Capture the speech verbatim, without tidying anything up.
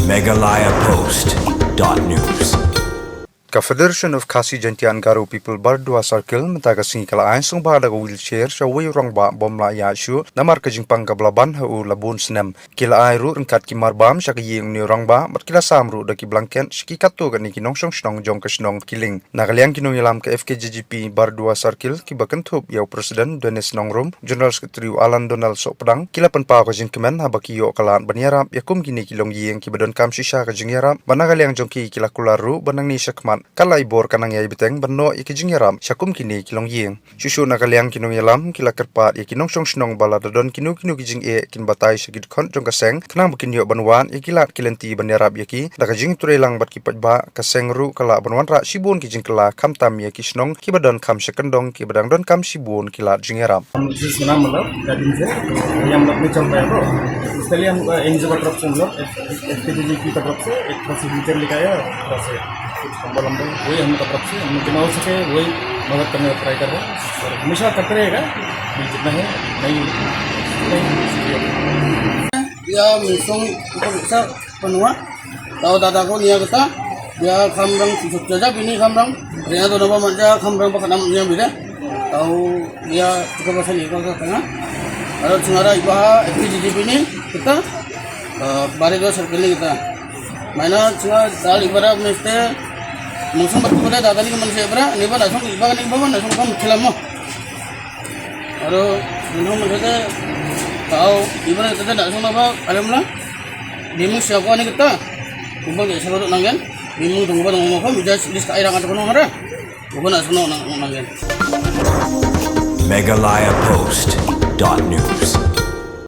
Meghalaya Post dot news. Ka Federation of Khasi Jaintia and Garo People Bardua Circle mynta ka sngi ka la ai sngewbha da ka wheelchair sha uwei u rangbah bym lah ïaid shuh namar ka jingpang kaba la ban ha u la bun snem. Ki la ai ruh ryngkat ki marbam sha ka ïing une u rangbah bad ki la sam ruh da ki blanket sha ki katto katne ki nongshong shnong jong ka shnong Kiling. Na ka liang ki nongïalam ka F K J G P Bardua Circle kiba kynthup ïa u President Dennis Nongrum, General Secretary u Alan Donald Sohpdang, ki la pynpaw ka jingkmen haba ki ïoh ka lad ban ïarap ïa kum kine ki longïing kiba donkam shisha ka jingïarap, bad na ka liang jong ki ki la kular ruh ba nangne shakhmat ka la i bor ka nang ïai bteng ban noh ïa ka jingïarap sha kum kine ki longïing. Shuh shuh na ka liang ki nongïalam ki la kyrpad ïa ki nongshong shnong ba lada don kino kino ki jingeh kin batai sha ki dkhot jong ka seng khnang ba kin ïoh ban wad ïa ki lad ki lynti ban ïarap ïa ki. Da ka jingtrei lang bad ki paidbah, ka seng ruh ka lah ban wanrah shibun ki jingkylla khamtam ïa ki shnong kiba donkam sha kyndong kiba dang donkam shibun ki lad jingïarap. हम जिस नाम मतलब, क्या दिन से, ये हम लोग नहीं चल पाया, तो इसके लिए हम एनजीओ का तरफ से, हम लोग एफकेजीजीपी का तरफ से एक तरह से व्हीलचेयर लेके आया, थोड़ा से कुछ कंबल वंबल, वही हम लोग का तरफ से हम लोग जितना हो सके वही मदद करने का ट्राई कर रहे हैं और हमेशा करते रहेगा। जितना है, नहीं, नहीं, शुक्रिया। Ïa, Minsong, ko bisa panua. Tau dada ko nia kata. Ïa, khamrang, jaja bini khamrang. Ria do naba manja khamrang ba kanam nia bida. Tau ïa, cuka ba sani ko kata nga. Aro singara iba, F K G G bini kata. Eh, bare do circle ni kata. Maina singa dal iba ra meste. Minsong batu bada dada ni man se iba ra. Ni ba nasong iba ni ba nasong kam khilam mo. Aro, minhom masa te, tau, ibarat kata nak sama ba, alam lah. Bimung siapa ni kita? Kumpul ke siapa tu nanggen? Bimung tunggu ba tunggu makan, bisa list kai rang atau kono ada. Kumpul nak sama nang nanggen. Meghalaya Post dot news.